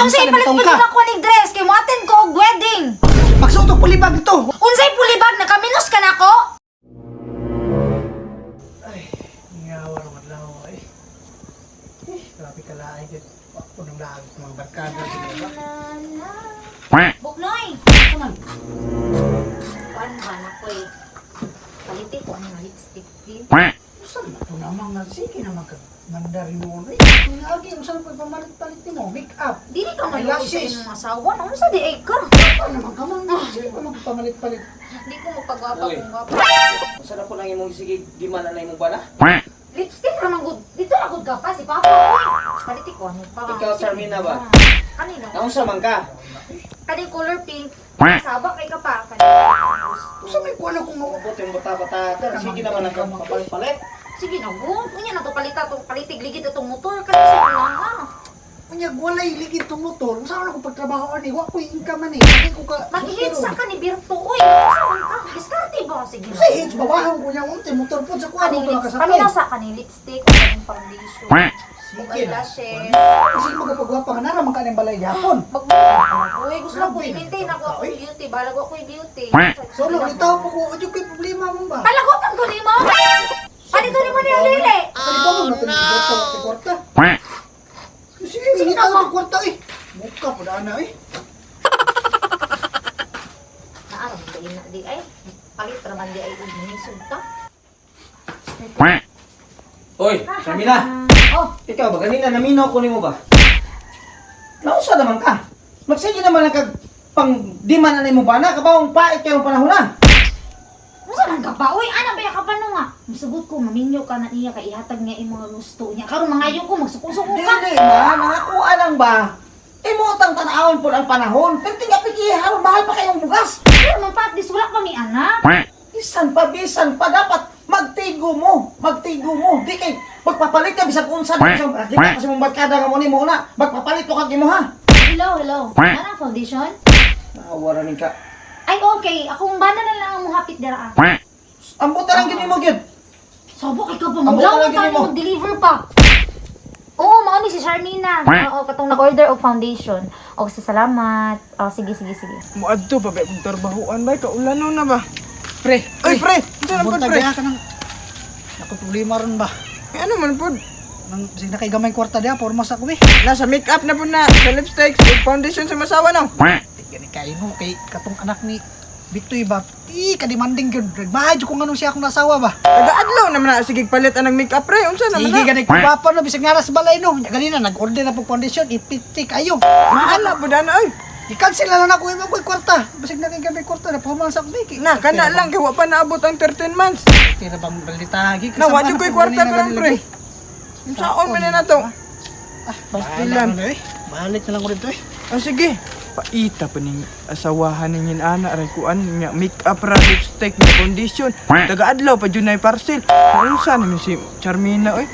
Unsay Unsa palit naman pa ka? jud ako ning dress kay mo-attend ko og wedding. Pagsuot og pulibag dito. Unsay pulibag, nakaminos ka nako? Ay, ngawa ra madlaw ay. Eh, grabe ka laay gid. Wa ko nang laag mga barkada gid ba. Buknoy. Come on. Kuan ba na ko eh. Paliti ko ang lipstick eh. Usa man to namang nga sige naman ka mandari mo eh. Agi unsa pa pamalit-palit nimo make up. Dili ka maluoy sa Eyelashes. imong asawa. Na unsa di ay ka? Pa naman ka man. Sige pa magpamalit-palit. Di ko magpagwapa Uy. kung gwapa. Unsa na po nang imong sige di man na imong bana? Lipstick ra man gud. Dito ra gud ka pa si Papa. Uy. Paliti ko ano pa. Ikaw, Charmina ba? Kanino? Naunsa man ka? Kani color pink. Saba kay ka pa. Kani. Usa may kuan ako nga Abot yung bata-bata ka. Sige naman ang papalit-palit. Sige na gud. Unya na to palita tong palitig ligid atong motor kasi sa una. Unya walay ligid tong motor. Unsa man ako pagtrabaho ani? Wa ko'y income ani. Hindi ko ka Maghihitsa ka ni Birto uy. Unsa man ka? Diskarte ba sige na. Sa hits babahon ko niya unti motor po sa kuan Kaning ko lips, kasakay. kami sa kaning lipstick o kaning foundation. O Sige na. eyelashes. Sige magapagwapa ka na raman ka ng balay gihapon. Uy, gusto ko Grabe, i-maintain ako Uy. akong beauty. Balag ako yung beauty. Solo litaw po ko adyo kay problema mo ba? Palagutan ko nimo. Palito nimo ni Lele. Kalito mo na to ni kwarta. Sige, sige na mo kwarta eh. Muka po na eh. Naaram di na di ay. Palit ra man di ay ug manisog ta. Oy, Charmina. Oh, Ikaw ba ganina naminaw ko nimo ba? Naunsa naman ka? Magsige naman ang kag pang di man na imong bana kabawong pait kayong panahon na. unsa man ka pa? Uy, ana ba ya ka pa no nga? Musugot ko maminyo ka na niya kay ihatag niya imong mga gusto niya. Karon mangayo ko magsuko-suko ka. Dili ma, nangakuha lang ba? Imo tang tan-awon po ang panahon. Pero tinga pikihan, mahal pa kayong bugas. Pero man pa at least wala pa mi anak. Bisan pa, bisan pa, dapat magtigo mo, magtigo mo. Di kay magpapalit ka bisag unsa na bisag kita kasi mong barkada nga mo ni mo na. Magpapalit mo kag imo ha. Hello, hello. Ana ang foundation? Nawara ning ka. Ay, okay. Akong bana na lang ang muhapit dira ah. Ambot na lang gid nimo gyud. Sabo kay ka pa Ang mo. buta Wala lang tayo gini mo. mag-deliver pa. Oo, mao ni si Charmina. Oo, katong nag-order og foundation. Og sa salamat. Oh, sige, sige, sige. Muadto pa ba kung trabahoan ba kaulano na ba? Pre, Oy pre, unsa na pod Buntag pre? diha ka nang Ako problema ron ba? Eh, ano man pod? Nang sige na kay gamay kwarta diha porma sa ko eh. Nasa make-up na pod na, sa lipstick, ug foundation sa masawa no. Di gani kay mo kay katong anak ni Bitoy ba? Ti ka demanding gyud. Nagmahay jud kung anong siya akong nasawa ba. Taga-adlaw naman na sige palit anang make-up pre, unsa naman Sige na? gani ko pa no bisag nga sa balay no. Nya ganina nag-order na pog foundation ipiti kayo. Mahala pod ana oy. I-cancel na lang ako imong ko'y kwarta. Bisag na kay gamay kwarta na pahuman sa akong biki. Na kana lang kay wa pa naabot ang 13 months. Tira bang balita gi Na wa jud ko'y kwarta karon pre. Unsaon man na to? Ah, Pastilan. eh. Balik na lang ko dito eh. Oh, sige. Paita pa ning asawahan ning ana ray kuan nga make-up ra lipstick nga foundation. Taga-adlaw pa jud nay parcel. Unsa naman si Charmina oy?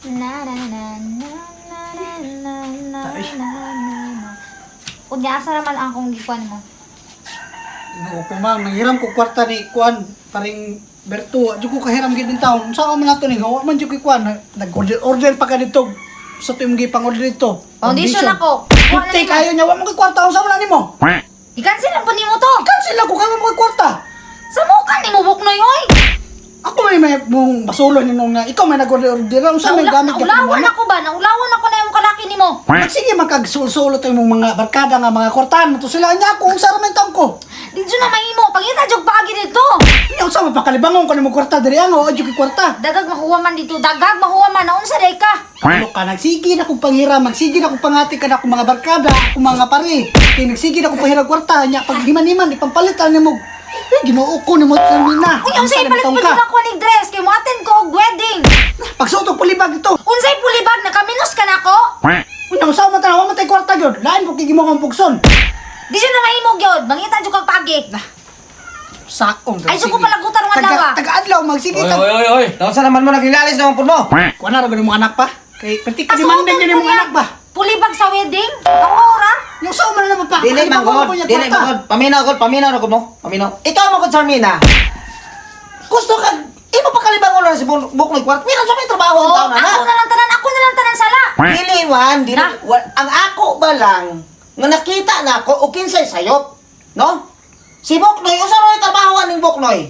Na na na na na na na na na na. Unya asa naman ang akong gikuan mo? Ginoo ko ma'am, nanghiram ko kwarta ni Kuan paring Berto. Adyo ko kahiram gid ning taon. Unsa man nato ni gawa man jud kay Kuan. Nag-order order pa ka dito. Sa tuwing gipang order dito. Foundation ako. Kuha na Pinte nimo. kayo niya wa mo kay kwarta unsa man na nimo? I-cancel lang po nimo to. Cancel ako kay wa mo kay kwarta. Sa mukha nimo buknoy oy. Ako may mong basulo ni nung nga ikaw may nag-order order unsa may gamit ka Naulawan ako ba? Naulawan ako na yung kalaki nimo. Magsige magkagsulsulo to imong mga barkada nga mga kwartahan mo to sila nya ako unsa ra man taon ko. Di jud na mahimo. Pangita jud paagi dito. Nya unsa man pakalibangon ko nimo kwarta diri ang o adyo kay kwarta. Dagag mahuwa man dito. Dagag mahuwa man. Naunsa day ka? Ano ka, nagsige na kong panghiram, magsige na kong pangati ka na akong mga barkada, akong mga pare. Kaya nagsige na kong panghiram kwarta, nya pag himan-himan, ipampalitan nimo. Eh, ginoo ko nimo Termina. Uy, unsay Unsa palit taon pa ka? jud ako ning dress kay mo-attend ko og wedding. Pagsuot og pulibag dito. Unsay pulibag nakaminos ka nako? Unya unsa man tan, wa man tay kwarta gyud. Lain po kay gimo kang pugson. Di jud na mahimo gyud. Mangita jud kag paagi. Saong. Ay, jud ko palagutan ng adlaw. Taga, taga-adlaw magsige Oy, ka. oy, oy, oy. Naunsa naman mo naglilalis naman pud mo? Kuha na ra gud imong anak pa. Kay perti ka demanding gyud imong anak ba. Pulibag sa wedding? Ikaw ora? Yung sa man na pa. Dili man Kalibangon gud, ko niya dili kwarta. man gud. Paminaw gud, paminaw na gud mo. Paminaw. Ikaw mo gud Charmina. Gusto ka imo pa kalibangon na si Buknoy kwarta. Pero sa may trabaho ang Oo, taon na. ako na lang tanan, ako na lang. tanan sala. Dili man, dili. Na? Ang ako ba lang nga nakita na ako o kinsay sayop, no? Si Boknoy, unsa man trabaho aning Boknoy?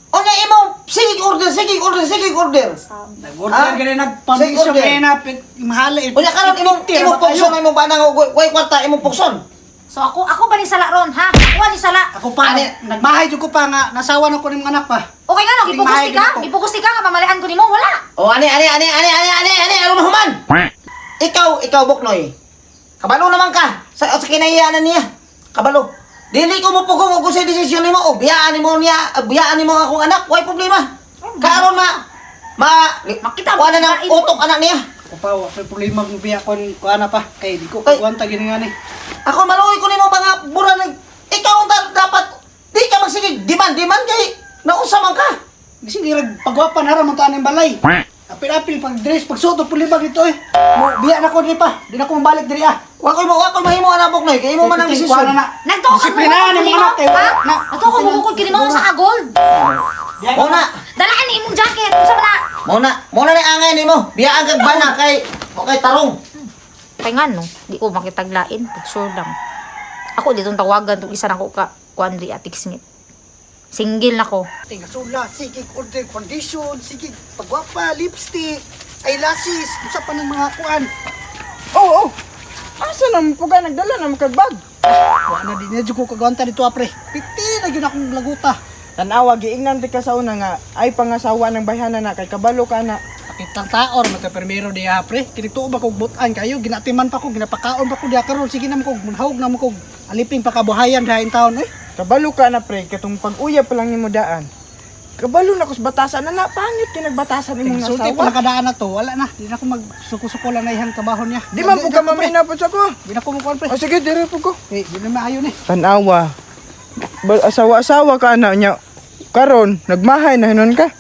Unya imo sige order, sige order, sige order. Nag-order Ah? gani nagpamisyon Sige, order. kaya na mahala. Unya karon imong imong pugson imong banang og way kwarta imong pugson. So ako ba ni sala ron, ha? Ako ni sala. Ako pa, Ani- nagmahay jud ko pa nga, nasawa na ko ning anak pa. Okay nga no, gipugusti Mahay ka? ko. Gipugusti ka nga pamalian ko nimo, wala. O ani ani ani ani ani ani ani aron mahuman. Ikaw Boknoy. Kabalo naman ka sa kinahiyanan niya. Kabalo. Dili ko mo pugong og unsay desisyon nimo o biyaan nimo niya, biyaan nimo akong anak, way problema. Karon ma ma Makita mo, wala nang kain mo. utok anak niya. Ako pa, wa ko'y problema kung biya ko ko ana pa. Kay di ko Ay. kagwanta gini nga ni. Ako maluoy ko nimo mga bura nag ikaw ang dapat di ka magsigig demand demand kay nausa man ka. Kasi di rag pagwapa na ra man taan balay. Apil-apil pag dress pagsuot og pulibag dito eh. Mo biya na ko diri pa. Di na ko mabalik diri ah. Wa koy mahimo anak Boknoy kay imo man ang Kuha desisyon. na na. Nagtuo ka Disiplinahan mo imong anak kay Ha? na. Nagtuo ka mukukod kini mo sa ka gold. Biya Mo na. Dalaan ni imong jacket. Unsa man na? Mo na ni angay nimo. Biyaan kag bana kay o kay tarong. Kay nga no, di ko makitaglain, pag sure lang. Ako ditong tawagan tong isa nako ka kuan di Ate Smith. Single na ko. Tinga sula, sige order foundation, sige pagwapa, lipstick, eyelashes, usa pa ng mga kuan. Oh, oh. Asa na mo puga nagdala na mo kag bag? Wa na di na jud ko kagwanta dito ah, pre. Piti na gyud akong laguta. Tanawa giingnan ti ka sa una nga ay pangasawa ng bayhana na kay kabalo ka na. Pakitang taor mata permero diha pre. Kinituo ba kog butan kayo ginatiman pa ko ginapakaon pa ko diha karon sige na mo kog munhawg na mo kog aliping pakabuhayan diha in taon eh. Kabalo ka na pre katong pag-uya pa lang nimo daan. Kabalo na kus batasan na na pangit kinagbatasan imong Sulti pa asawa. lang kadaan na to, wala na. Di na ko magsuko-suko lang na ihang trabaho niya. Di man po ka mamina po sa ko. Di na ko mukuan pre. O sige, dire po ko. Eh, di na maayo ni. Tanawa. Asawa-asawa ka na niya. Karon, nagmahay na hinon ka.